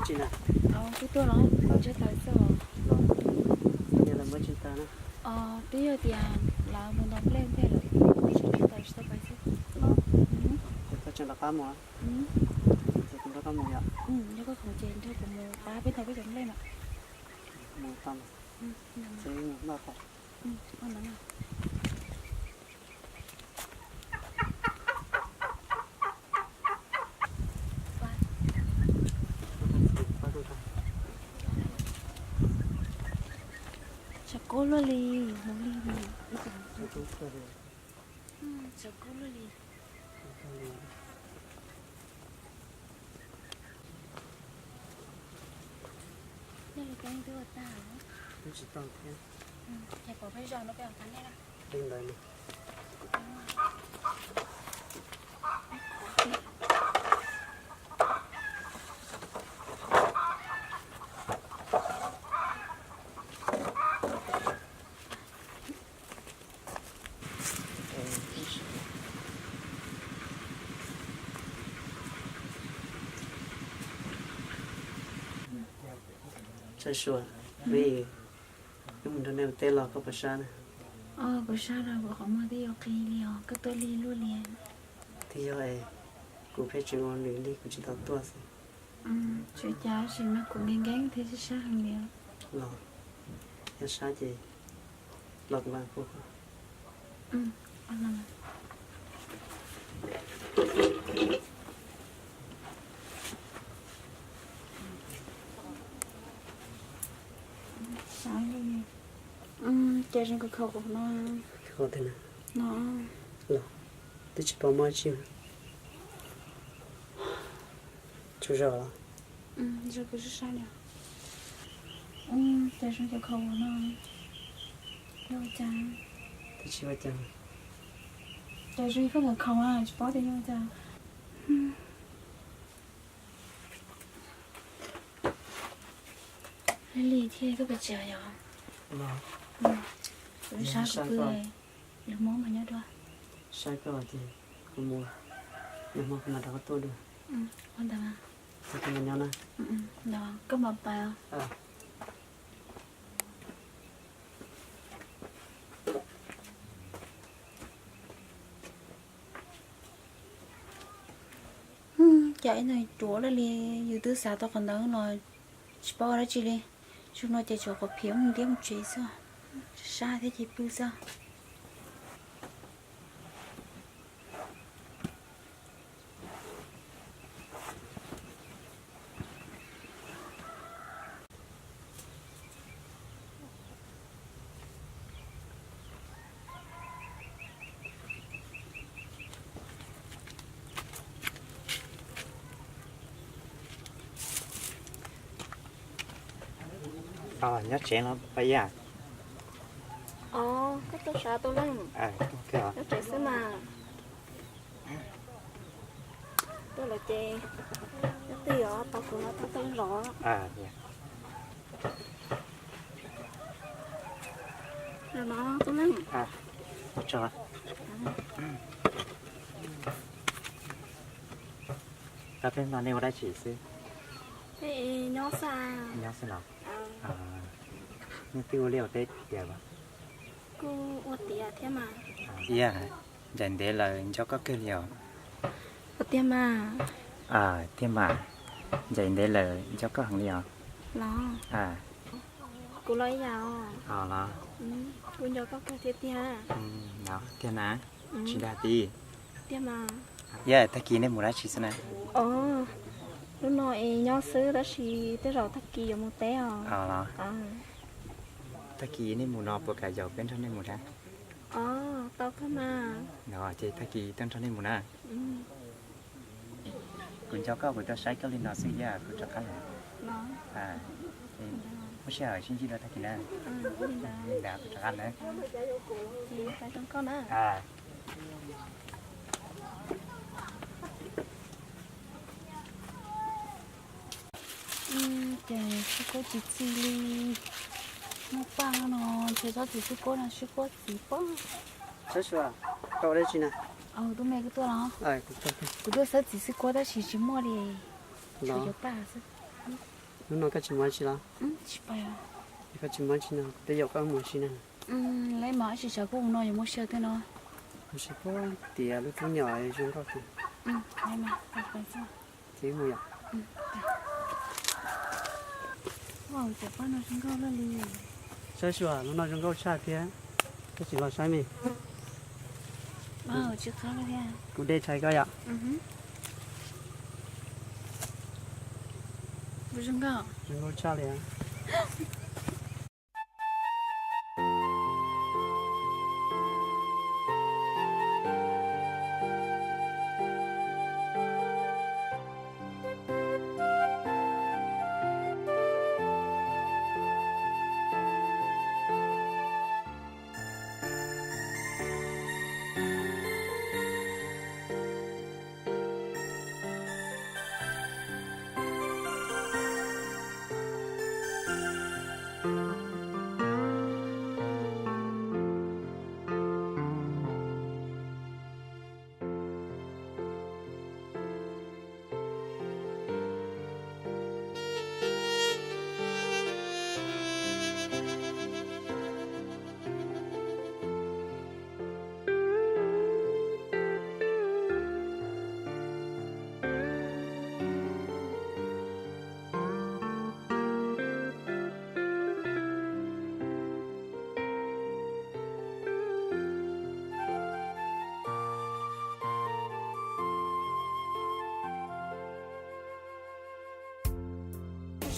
Twb tuaj los ntsib taws xwb os. Twb yog tias lawv mus ntaus nplej ntej lawm, ntsib taws tsis tau pais xwb. Koj tseem rov qab mus los? Ces kuv nrog koj mus yom? Yog koj khoom ces nrog kuv mus pab peb ntaus peb cov nplej no. Mus tau mas. Ces mus noj tau. Tshav kub luaj li, mus li. Tshav kub luaj li. Nej li teeb twb ua tag. Twb tsis tau thiab. Ces pom peb zos no peb mus qab nej na. Li ntawd. Tsaug Sua, vim wb mus nrog nej ua teb los koj puas sab na? Kuv sab los kuv qhov muag twb yuav qhi li os, koj tuaj lig luaj li. Twb yog es kuv pheej tseem ua lwm li kuv tsis tau tuaj xwb. Tsis ua cas, tab sis mas kuv nkees nkees thiab sab sab heev li. Los, yog sab ces los kuv mam pub. Ces zoo khaus khaus no. Khaus tiag na. No. Los, twb tsis pom muaj dab tsi. Tsaug zog los? Zoo kuv sab sab li. Ces zoo khaus khaus no. Yog ua cas? Twb tsis ua cas. Ces zoo khaus khaus tsis paub tias yog ua cas. Li li thiab koj puas tsaug yom? Kuv sab kuv pw, lwm hmo mas nyob dua. Saib koj ces kuv mus, lwm hmo kuv mam rov qab tuaj dua. Ua ntawd. Tag kis mas nyob na. Ntawd koj mam pais os. Cas ib ntawd ruam lawm li, yus twb xav tau qhov ntawd los tsis paub ua dab tsi li. Tsuas no ces tsuas qhov phiv mus ntiab mus tsev xwb. Sab thiab ces pw xwb. Nyob tsev los Paj Yaj? Koj tuaj sav tus leej? Nyob tsev xwb mas. Tuaj lawm ces nyob twj ywm, tau kuv no tau tej zos. Tau peb no nej ua dab tsi xwb? Nyob xwb los? Nej twb ua liaj ua teb tiav los? Kuj ua tiav thiab mas. Yaj, ncaim ntev lawm nco koj kawg li os. Tiag mas. Tiag mas, ncaim ntev lawm nco koj heev li os. Los? Kuv los ib yam os. Los? Kuv nco koj kawg thiab tiag. Tiag na, tsis dag ti. Tiag mas. Yaj, tag kis nej mus dab tsi xwb na? Lub no es nyob xwb tab sis tej zaum tag kis yuav mus teb os. Los? Tag kis nej mus no puas kam yaum peb nrog nej mus dab? Tau kawg mas. Ces tag kis tuaj nrog nej mus na. Kuv nco koj kuv tuaj saib koj li no xwb, yaj kuv rov qab lawm. Muaj sij hawm sib ntsib dua tag kis na. Li ntawd kuv rov qab na. Ces xwb kuab tsis txi li. Muaj paj no ces txhob txiv xwb kuab no, xwb kuab txiv pob. Tub me kuj tuaj los? Kuv tuaj xawb txiv xwb kuab tab sis tsis muaj li. Tsuas cov paj xwb. Hnub no koj tsis mus dab tsi los? Koj tsis mus dab tsi no, kuv twb yaum koj mus ua si na. Lawv mas tsis xav kuv mus no, yuav mus xyaw tej no. Kuv tsis paub tias lub tub nyom zoo nkauj tiag. Ces mus yom. Saib xyuas, lub no zoo nkauj tshaj thiab. Koj tsis los saib me. Kuv de tshais koj yom. Zoo nkauj tshaj li.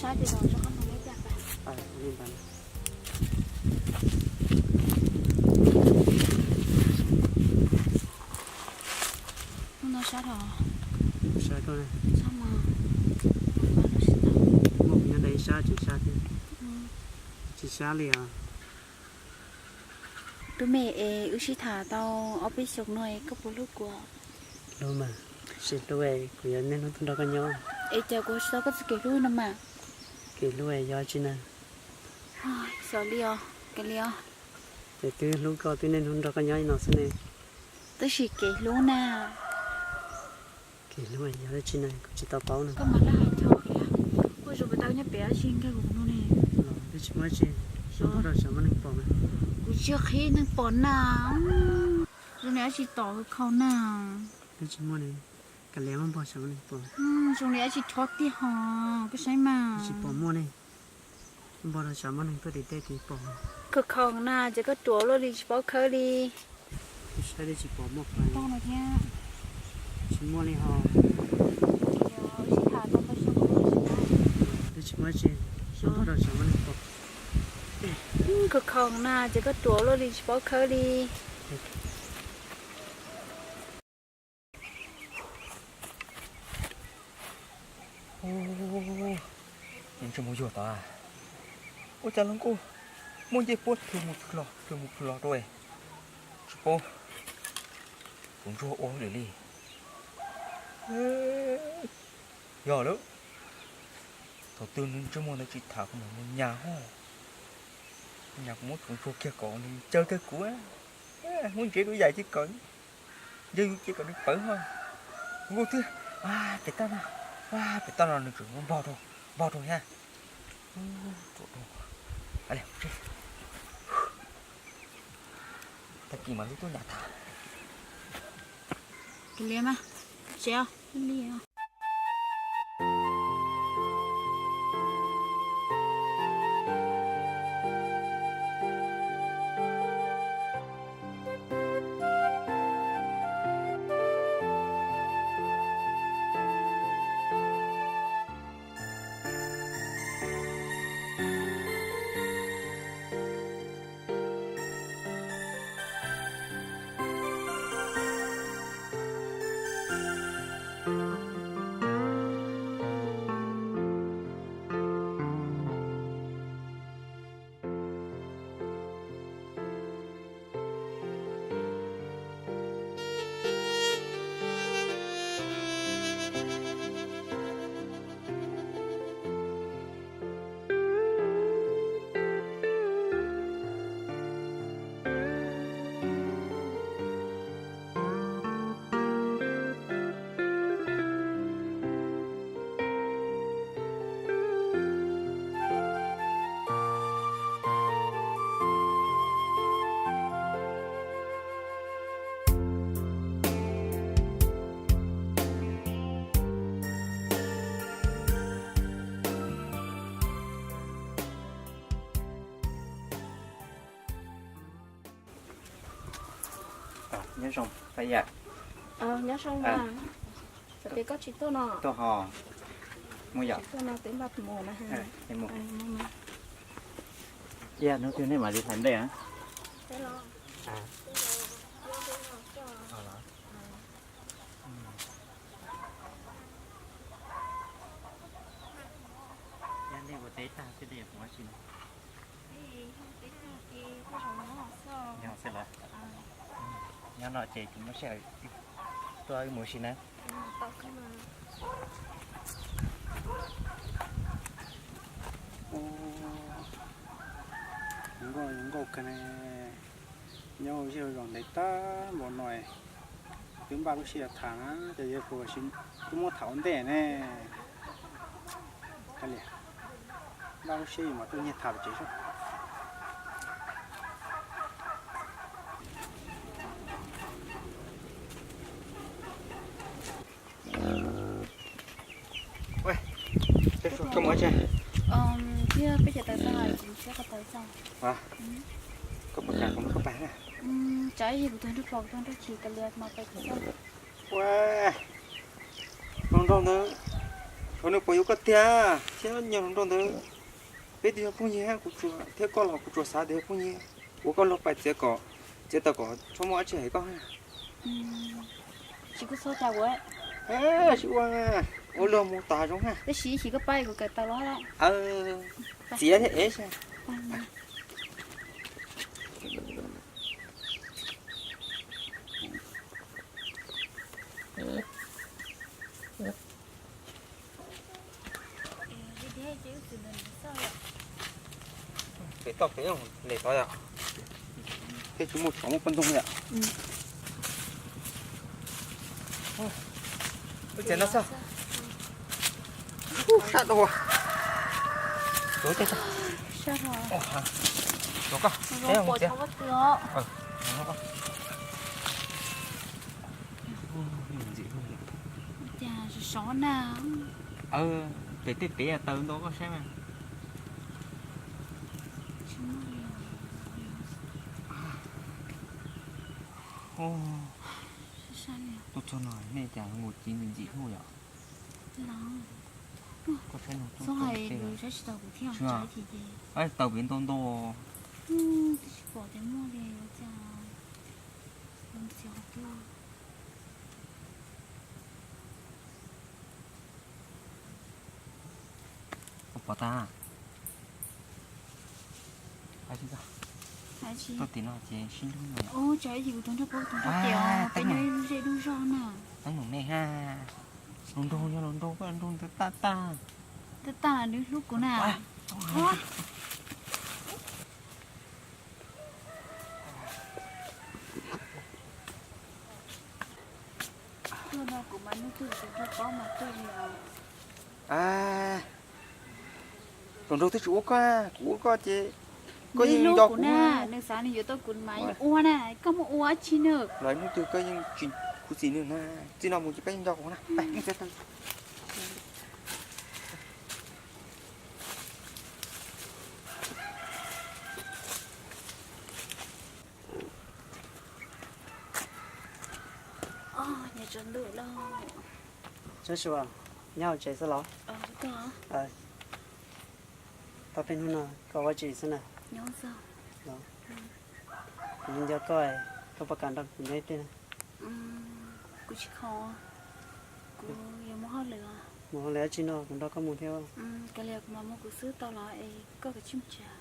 Sab ces los rau qhov no, li ntawd. Hnub no sab dhau. Sab dhau. Sab mas. Muaj kuv nyob ntawm ib sab tseem sab thiab. Tsis sab li os. Tus me es wb sib tham tau ob peb xyoos no es koj puas hlub kuv? Hlub mas, sib hlub es kuv yuav niaj hnub tuaj nrog koj nyob. Es cas kuv tsis tau koj txoj kev hlub no mas? Kev hlub es yog tsi na? Xyov li os, kev li os. Ces twb hlub koj twb niaj hnub nrog koj nyob li no xwb ne. Tab sis kev hlub na. Kev hlub yog dab tsi na, kuv tsis tau paub na. Koj mas laj hais txog kev hlub, ua zoo puas tau nyob pem dab tsi nkag kuv no ne. Twb tsis muaj dab tsi, zoo npog rau sav muaj neeg pom na. Kuv tsis qhib neeg pom na. Zoo li dab tsi tom khau na. Twb tsis muaj ne, kav liam muab npog sav muaj neeg pom. Zoo li dab tsi chob tiag hos, koj saib mas. Tsis pom muaj ne. Npog rau sav muaj neeg tuaj tim tej tim pom. Khau khau na, ces koj ruam luaj li tsis paub khawb li. Saib twb tsis pom muaj qhov. Tsis muaj li hos. Twb tsis muaj dab tsi, npog rau sav muaj neeg pom. Khau khau na, ces koj ruam luaj li tsis paub khawb li. Ntsej muag yuag tod, ua cas los nkauj, muaj ncej puab plhws mus plhws los plhws mus plhws los rau, tsis paub tus ntsuag ua lwm li. Yog lawm, thaum twg nws ntsej muag ntawd tsis tham kuv mam mus nyas hos, nyas kuv muab tus ntsuag kiag kom nws caw kiag kuv, muab ntsev dua yam cia kom, yog yus cia kom nws pawv hos. Kuv nkauj twb, pem toj no, pem toj no nws tseem npog rau, npog rau thiab. Tag kis mam li tuaj nyas tham. Li mas, tsev li. Nyob zoo, Paj Yaj. Nyob zoo na. Peb koj tsis tuaj no? Tuaj ho. Mus yom. Tsis tuaj no twb npaj mus na. Mus. Ib hnub twg nej mam li hlais nplej na. Yog nej ua teb tag thiab nej yuav mus ua si no? Yog xwb los? Nyob no ces tsis muaj sij hawm, tuaj wb mus ua si na. Zoo nkauj kawg ne, nyob ua zej ua zos ntev tag npaum no, twb npaj lub sij hawm tham na, ces yog kuv twb muab tham ua ntej ne. Kav liam, npaj lub sij hawm mas tuaj nyiag tham pem tsev xwb. Koj mus tsev? Thiab peb cov tawv tag, kuv thiab koj tawv tag. Koj puas kam kuv muab koj pais na? Tsam ib kuv tuaj nrog pom, kuv tuaj nrog chim kav liam mas pais kuv txog. Ua, hluas nraug ntawd, xyov nws puas yuav koj tiag thiab, nyias hluas nraug ntawd. Peb twb yog phooj ywg, kuv tsuas, thiab koj los kuv tsuas xav tias yog phooj ywg. Ua koj luag pais txiav kom, txiav tau kom txhob muaj dab tsi hais koj. Tsis kuj txhob cas ua. Sib ua, ua luag mus tas zoo na. Tab sis ib chim koj pab kuv kawm tau los lawm. Txiav thiab ev saib. Pem toj pem le tod yom. Thiab tsis muaj tsov muaj poj ntxoog yom. Wb txiav no xwb. Sab dua. Tuav tej tag. Tuav koj. Peb mus txiav. Sov na. Pem tej pem taws ntau koj saib mas. Tuaj txog no nej cas mus ci ntxim ntxim hlub yom. Koj saib no, tsis tau kuv thiab, taws pem ntau ntau. Twb tsis pom tias muaj li cas. Koj pom tag. Tuaj tim no ces sib nrug no. Ub, tsam ib chim kuv tuaj nrog peb tuaj nrog tias peb nyob ib lub zej lub zog na. Teeb meem ne ha. Hluas nraug yog hluas nraug, koj hluas nraug ntawd tag tag. Tag tag nws hlub kuv na. Tuaj no kuv mas hnub twg kuv nrog pab mas tuaj li os. Hluas nraug twb tsis ua koj, kuv ua koj ces koj yeej nco kuv na. Nws xav nws yuav tau kuv mas ua na, koj muab ua dab tsi na. Los hnub twg koj yeej tsis khuv xim nws na, txij no mus ces koj yeej nco kuv na. Nyob zoo, nyob hauv tsev xwb los? Tau peb hnub no koj ua tsis xwb na. Kuv nco koj, koj puas kam nrog kuv nyob ib pliag na? Kuv tsis khoom, kuv yuav mus hauj lwm. Mus hauj lwm dab tsi no, kuv nrog koj mus thiab. Kav liam, kuv mam mus kuv xwb tau los es koj kav tsij mus tsev.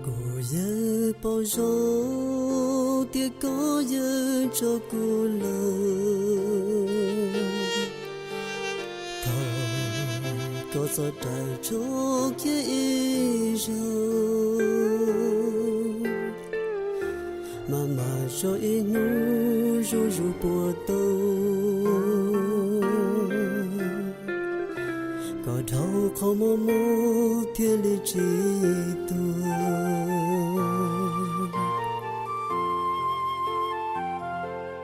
Kuv yeej paub zoo tias koj yeej tso kuv lawm. Thaum koj txog rais tso kiag ib zaug, mas mas tso ib hnub zuj zus puas tau. Koj dhau qhov muag muag thiaj li tsis tuag.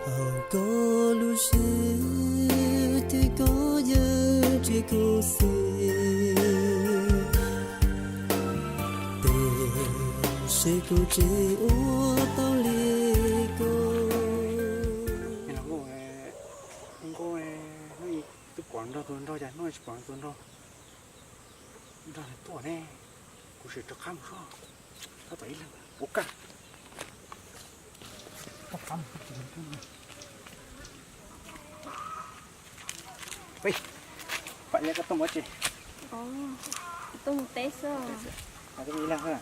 Hauv koj lub siab ces koj yeej tsis khuv xim, tiam sis kuv tsis ua tau li koj. Tsis pom tus nraug, nraug tuaj ne, kuv sim rov qab mus seb. Tab tom ib leeg ua kaj. Pam, yog koj tuaj mus tsev? Tuaj mus teb xwb. Ib leeg xwb.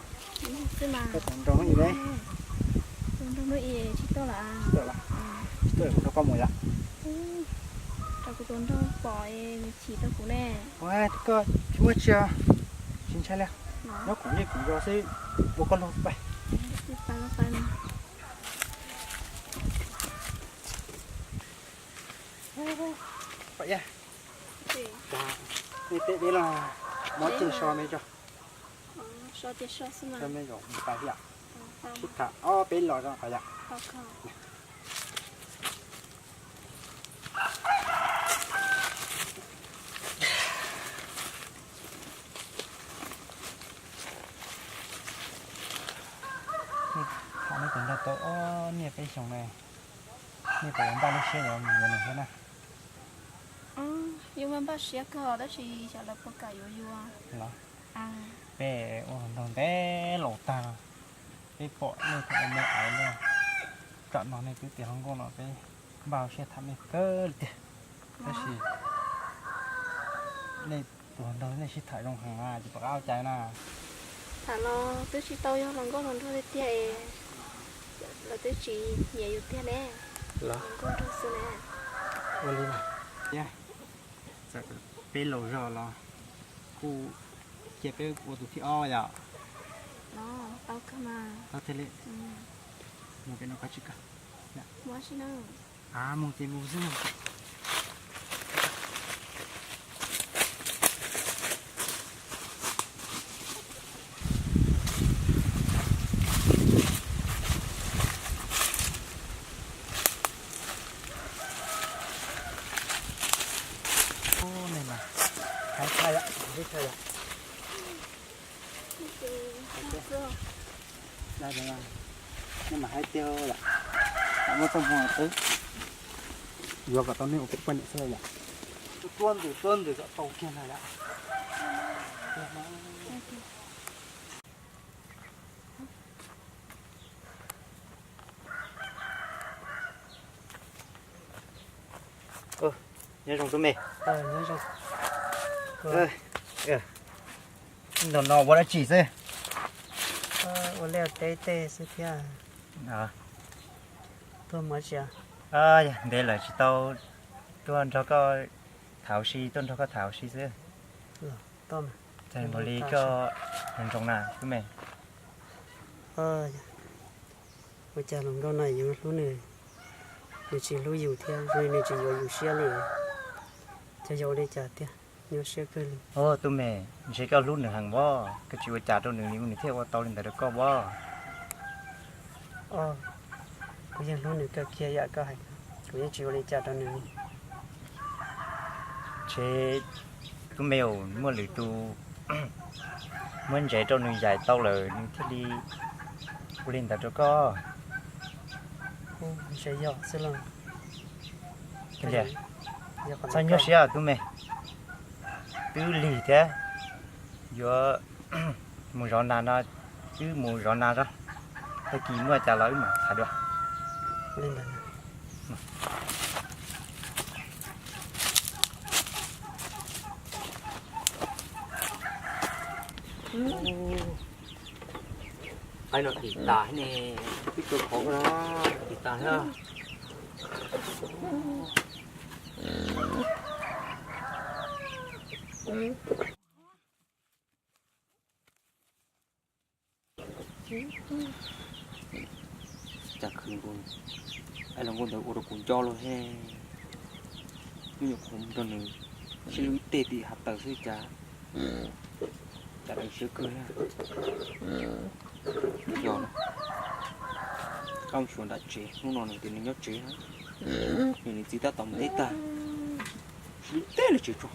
Koj tus nraug hnub i, tus nraug hnub i tsis tuaj lawm. Tsis tuaj lawm, tsis tuaj lawm, kuv nrog koj mus yom. Rau kuv tus nraug pom nws chim rau kuv ne. Koj tsis muaj tsi, tsis ntshai li. Nyob kuv nyob kuv zos xwb, ua koj luag pais. Pam, nej teb deb los muab ceg so me tso. So me zaum mus pais yom. Sib tham ob peb los zoo qhov yom. Tham nej tus nraug tau ob niaj peb xyoos na, nej puas yuav npaj lub siab yuav mus yuav nws thiab na? Yus mas npaj siab kawg tab sis xyov lawv puas kam yuav yus los. Peb ua nraug ntev laus tag, peb pom nej thaum me me ais na, tam no nej twb tiav hluas nkauj no peb npaj siab tham nej kawg li tiag. Tab sis nej tus hluas nraug nej sib tham zoo heev na, tsis pom qab ua cas na. Tham los twb tsis tau yog hluas nkauj hluas nraug tiag tiag es lawv twb tsis nyiam yus tiag ne. Los hluas nkauj nraug xwb ne. Ua li mas, txawm peb laus zog los kuj cia peb ua tus thib ob yom. Tau thiaj li mus pem no koj tsis kawg. Mus ces mus xwb. Ub, nej mas hais tshaj yom, hais tshaj yom. Nej mas hais tiag yom, muab txoj hmoo twb yuav kom tau nej ua poj niam xwb yom. Tuab ntws tuab ntws kom tau kiag na yom. Nyob zoo tub me. Nyob zoo. Nram no ua dab tsi xwb? Ua liaj teb tej xwb thiab. Tuaj mus tsi? Yog ntev lawm tsis tau tuaj nrog koj tham ua si, tuaj nrog koj tham ua si xwb. Txog nkaus li koj nyob zoo na tub me. Ua cas hluas nkauj no yuav hlub nws, nws tsis hlub yus thiab zoo li nws tsis yuav yus siab li, cas yog ua li cas tiag, nyuaj siab kawg li. Tub me, ntshe koj hlub nws heev os, koj tsis ua cas rau nws li nws thiaj ua tau li ntawd rau koj os. Kuv yeej hlub nws kawg kiag yam koj hais, kuv yeej tsis ua li cas rau nws li. Ntshe tub me, muaj lwm tus muab ntsev rau nws yaim tau lawm nws thiaj li ua li ntawd rau koj. Ntshe yog xwb los. Txhob nyuaj siab tub me, twb lig thiab, yuav mus zov nas no, wb mus zov nas zog, tag kis muaj cas los wb mam tham dua. Qaib no dim tas ne, pib tua qhov ko no dim tas thiab. Cas khwv nkaus, hluas nkauj ntawd ua rau kuv nco los he. Kuv nyuam qhuav mus nrog nws sib hlub ib teg tim hav taws xwb cas, cas deev siab kawg. Yog no, koj mus xyuas nram tsev, hnub no nws tias nws nyob tsev na, nws niam txiv tab tom mus teb tag, sib hlub teb li tsev tso.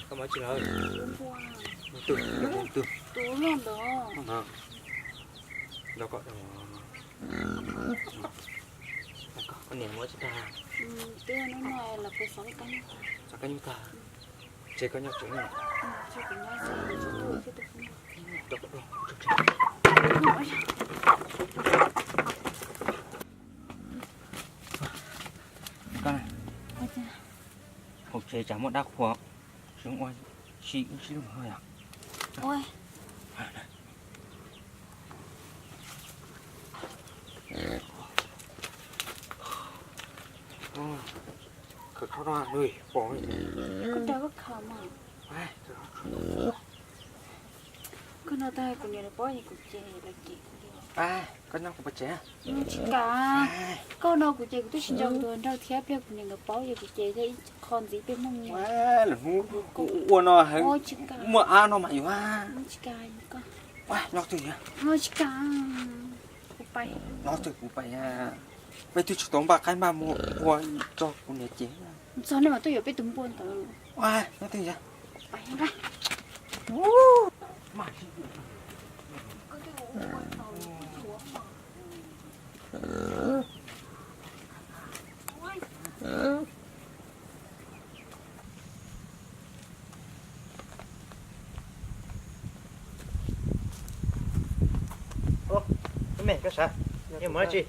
Koj mus tsis lawm? Mus twg? Mus twg? Nrog koj. Koj niam muab tsis tag. Twb hnub no los kuv xov kab nyuj tag. Xov kab nyuj tag. Ces koj nyob tsev ne. Hauv tsev tsam muaj dab qhuas, tsis ua si wb sib lub yog. Khawm tshoj no pom. Koj dag koj khawm mas. Koj no tag kuv niam lawv paub ces kuv ces lawv cem kuv li. Koj nyob kuv pov tsev. Tsis kam. Koj no kuv ces kuv twb tsis nco tus nraug thiab, pliag kuv niam nkawd paub ces kuv ces thiab ib qho ntxiv peb Hmoob. Lwm hnub kuv ua no heev, muaj ab no mas yuav. Tsis kam. Nyob twg? Tsis kam. Kuv pais. Nyob twg kuv pais. Peb twb tsis tau npaj qaib npaj muag ua rau kuv niam ces. Txog nej mas tuaj yuav peb tus npua ntawd. Nyob twg? Pais. Tub Mej, koj sav, yuav mus dab tsi?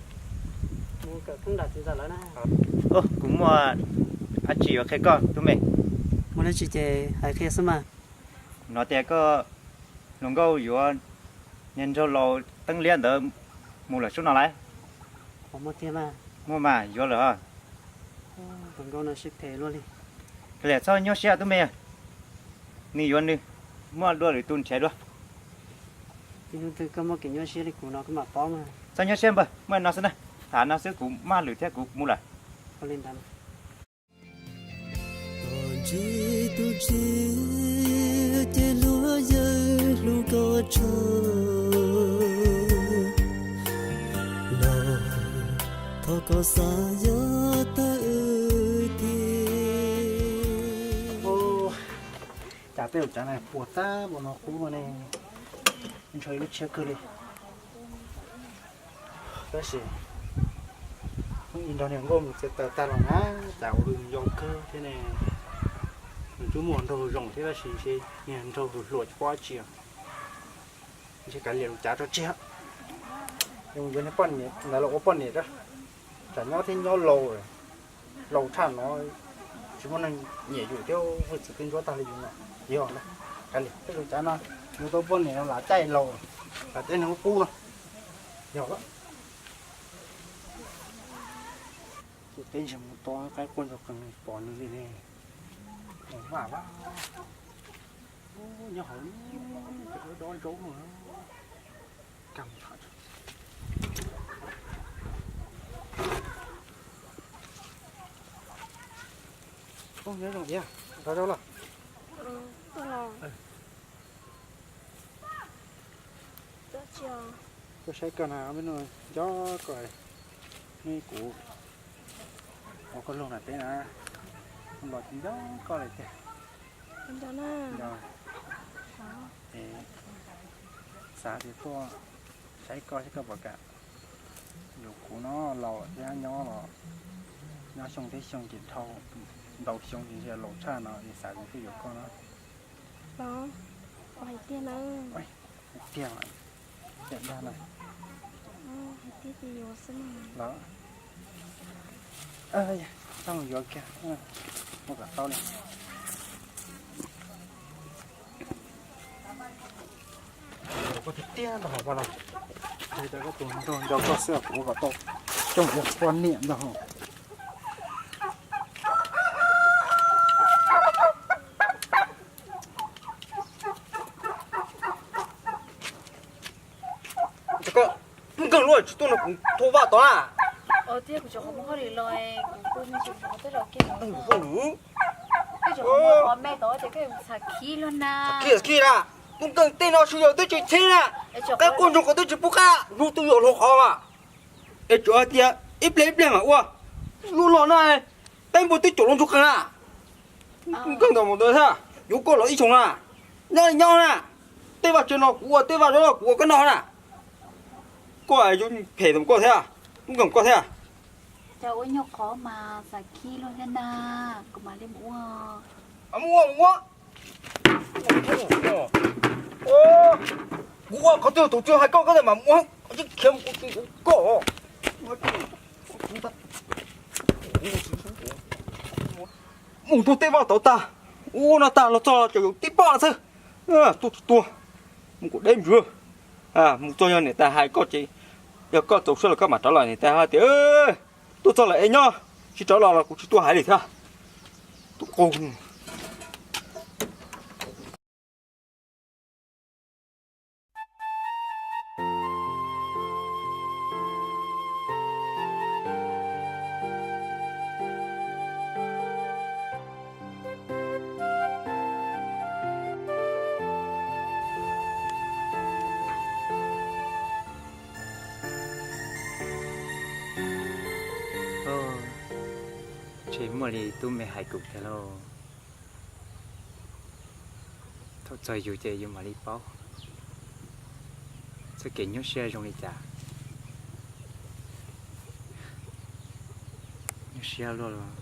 Kuv muaj dab tsi yuav qhia koj Tub Mej. Muaj dab tsi ces hais qhia xwb mas. Hnov tias koj hluas nkauj yuav niag nraug laus teeb liab ntawd mus lawm sub no lauj. Muaj mas, yuav lawm os. Hluas nkauj no sib phem luaj li. Kav liam, txhob nyuaj siab Tub Mej, nws yuav nws, muaj dua lwm tus nrhiav dua. Ib hnub twg koj muaj kev nyuaj siab li kuv no koj mam paub mas. Txhob nyuaj siab npawg, muaj no xwb na, tham no xwb kuv maj lwm thiab kuv mus lawm. Ua li ntawd. Tus txiv ces hlub yawg hlub koj tshaj los, thov koj xav yog tag wb tiag. Cas tej lub tsav no puas tag npaum no qub no ne, ntshaw ib lub tshiab kawg li. Tab sis ib nrog niag nkauj mus txiav taws tag los na, cas ua rau yus nco kawg thiab ne. Nws twb muaj nraug zoo thiab tab sis ntshe niag nraug hluas hluas tsis paub dab tsi. Ntshe kav liam lus cav tso tseg, yuav niag poj niam ntawd los ua poj niam, tsam nyob thiab nyob laus, laus tshaj no tsis muaj neeg nyiam yus thiab, hwj txwv twb ntsuab tag li yus no. Yog na, kav liam tej lus cav no, yus tau poj niam no lam caij laus, lam caij neeg qub qub no. Yog, kuv teb ntshe mus tua qaib quaj ntsoog qees pom nws li ne. Mus vaj vaj, nyob hauv li, dob dob ntsauv no. Nyob zoo thiab, rau rau los. Tuaj saib koj na, me nus nco koj, neb kuv ua koj luag nram teb na, los tsis nco koj li tiag. Nco, es xav tias tuaj saib koj seb koj puas kam yuav kuv no, laus thiab nyob los nyob xyoo thiab xyoo ces dhau ntau xyoo ces laus tshaj no es xav tias tuaj yuav koj no. Los, hais tiag na. Hais tiag, tiag dag na. Hais tiag ces yuav xwb los. Txhob mus yuav kiag, ua kom tau li. Koj tiag tiag ntag hauv no, hais tias koj tus nraug nco koj xwb kuv ua kom tau coj mus ua poj niam ntag hauv. Koj, koj nkeeg luaj tsis tuaj nrog kuv thub vaj tod na. Khib, khib na, tub nkeeg tej no sw yog twb tsis txheeb na. Qaib quaj ntsoog qhov twb tsis pub qab, hlub twb yuav hlub qhov mas. Es tsuas hais tias ib pliag ib pliag mam ua. Lub no na, qaib npua twb caum los ntsuag qees na. Nkeeg ntawm mus ntawd thiab, yuav koj los ib xyoos na. Nyob li nyob na, tej vaj tse no kuv ua, tej vaj no kuv ua koj noj na. Koj yuav phem ntawm koj thiab, tub nkeeg koj thiab. Cas ua nyuag qhov mas xav khib luaj thiab na, kuv mam li mus ua. Mus ua, mus ua. Kuv ua qhov twg tus twg hais koj, koj mam mus ua, yeej khiav mus kuv tus koj. Mus tug tej vaj tauv tag, ua no tag los txog ces yus tib poj xwb. Tuaj tsis tuaj, mus kuv deb ntswg. Mus txog yog niam tais hais koj ces, yog koj txaus siab los koj mam rov los, niam tais hais tias tuaj txog lawm es nyob, tsis rov los los kuv tsis tuaj hais li thiab. Tus qub. Tseem muaj li tub me hais kuv thiab lauj. Thaum txog yus ces yus mam li paub txoj kev nyuaj siab zoo li cas. Nyuaj siab luaj los.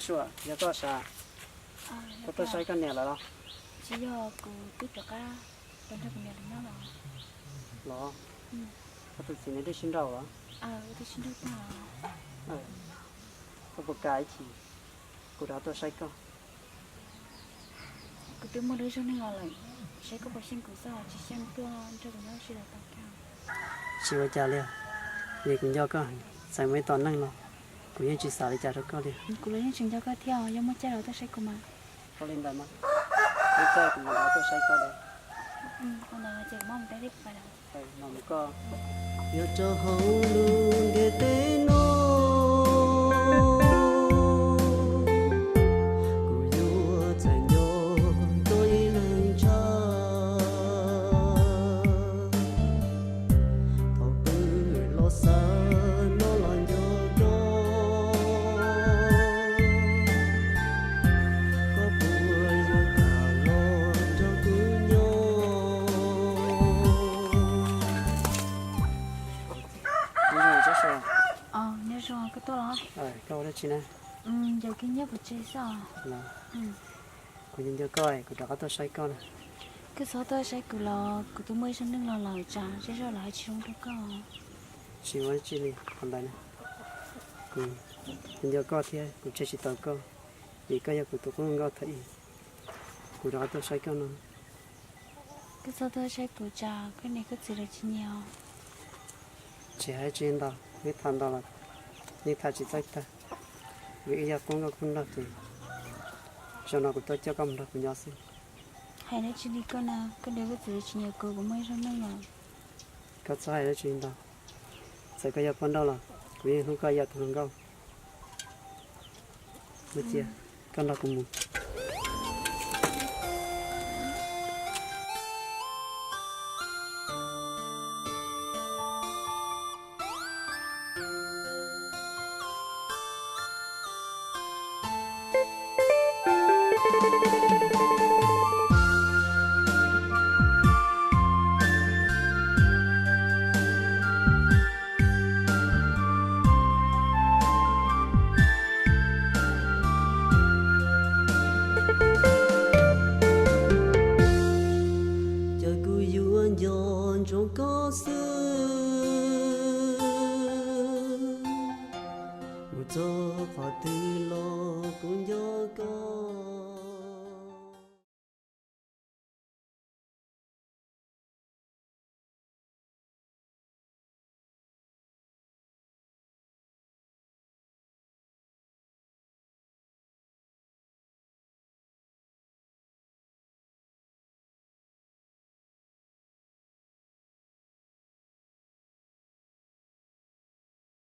Sua, yog koj sav, koj tuaj saib koj niam lawm los? Tsis yog, kuv twb rov qab los nrog kuv niam lawv nyob los. Los? Koj tus txiv nws twb sib nrauj los? Twb sib nrauj tag los. Koj puas kam ib chim kuv rov tuaj saib koj? Kuv twb muaj lub zoo neej los lawm, seb koj puas xyeej kuv xwb, tsis xyeej tuaj nrog kuv nyob sib los tau kiag. Tsis ua cas li, vim kuv nco koj heev, txawm muaj ib tos neej los kuv yeej tsis xav li cas rau koj li. Kuv los yeej tseem nco koj thiab, yog muaj caij los tuaj saib kuv mas. Ua li ntawd mas, muaj caij kuv mam rov tuaj saib koj. Ua ntawd ces kuv mam mus teb thiab kuv pais lawm. Nyob rau hauv lub ntiaj teb no, kuv yuav txais nco koj ib leeg tshaj. Thaum twg los xav no los nco koj, koj puas yuav kam los nrog kuv nyob? Nyob zoo, koj tuaj los? Koj ua dab tsi na? Ncaws kiag nyiaj pov tseg xwb os. Kuv nco nco koj, kuv rov qab tuaj saib koj na. Koj txhob tuaj saib kuv los, kuv twb muaj ib zaj neej los lawm, tsam zej zog los hais tsis zoo rau koj. Tsis ua dab tsi li, qhov ntawd na, kuv nco koj thiab kuv tseg tsis tau koj, vim koj yog kuv tus qub hluas nkauj thaum ub. Kuv rov qab tuaj saib koj no. Koj txhob tuaj saib kuv, tsam koj niam koj txiv lawv tsis nyiam os. Tsis hais dab tsi ntau, nej tham ntau los nej tham tsis txawj tag, vim wb yog qub nkauj qub nraug ces zaum no kuv tuaj coj koj mus nrog kuv nyob xwb. Hais dab tsi li koj na, koj niam koj txiv lawv tsis nyiam kuv, kuv muaj ib zaj neej lawm. Koj txhob hais dab tsi ntau, txawm koj yog poj nrauj los kuv yeej hlub koj ib yam tus hluas nkauj. Mus cia, koj nrog kuv mus. Cas kuv yuav nco ntsoov koj xwb, mus txog qhov twg los kuv nco koj.